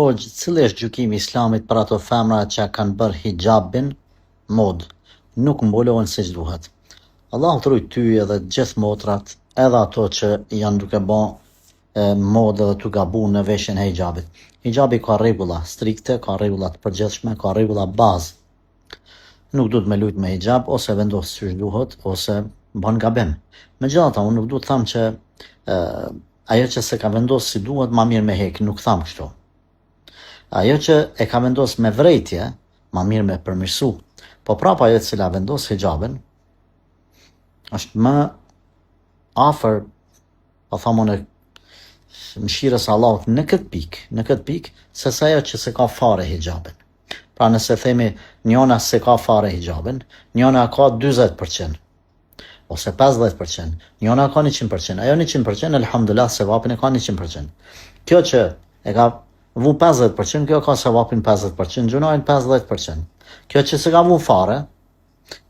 Hoxhë, cili është gjykimi i Islamit për ato femra që kanë bërë hixhabin modë, nuk mbulohen siç duhet. Allahu të rujt ty edhe të gjithë motrat, edhe ato që janë duke ba modë edhe tu gabu në veshjen e hixhabit. Hixhabi ka rregulla strikte, ka rregulla të përgjithshme, ka rregulla bazë. Nuk duhet me lujt me hixhab ose vendos qysh duhet ose bën gabim. Megjithatë, unë nuk du të tham që e, ajo që s'e ka vendos si duhet, ma mirë me hek, nuk tham kështu. Ajo që e ka vendos me vrejtje, ma mirë me përmirësu. Po prapa ajo e cila vendos hixhabin, është më afër po tham unë mëshirës së Allahut në këtë pikë, në këtë pikë, se sa ajo që s'e ka fare hixhabin. Pra nëse themi njona s'e ka fare hixhabin, njona ka 40% ose 50%, njona ka 100%, ajo 100%, elhamdulillah, sevapin e ka 100%. Kjo që e ka vu 50%, kjo ka sevapin 50%, gjynahin 50%. Kjo që s'e ka vu fare,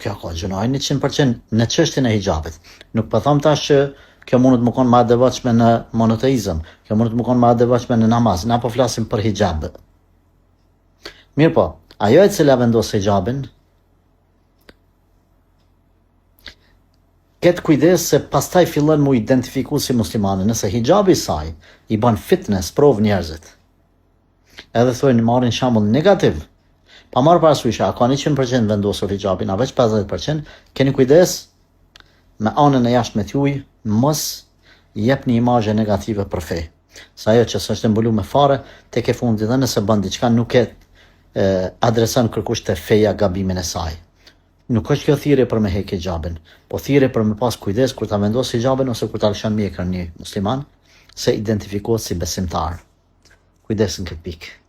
Kjo ka gjynahin 100% në çështjen e hixhabit. Nuk po them tash që kjo mundet me konë ma e devotshme në monoteizëm, kjo mundet me konë ma e devotshme në namaz, na po flasim për hixhab. Mirëpo, ajo e cila vendos hixhabin, ketë kujdes se pastaj fillon m'u identifiku si muslimane, nëse hixhabi i saj i bën fitne, sprovë njerëzit. Edhe thojnë marrin shembull negativ. Pa marrë parasysh a ka 100% vendosur hixhabin, a veç 50%, keni kujdes me anën e jashtme të juj, mos jepni imazhe negative për fe. Se ajo që s'është e mbulume fare, tek e fundit dhe nëse bën diçka nuk e, e adreson kërkush te feja gabimin e saj. Nuk është kjo thirrje për me hek hixhabin, po thirrje për me pas kujdes kur ta vendos hixhabin ose kur ta lëshon mjekrën një musliman, se identifikohet si besimtar. Kujdes në këtë pikë.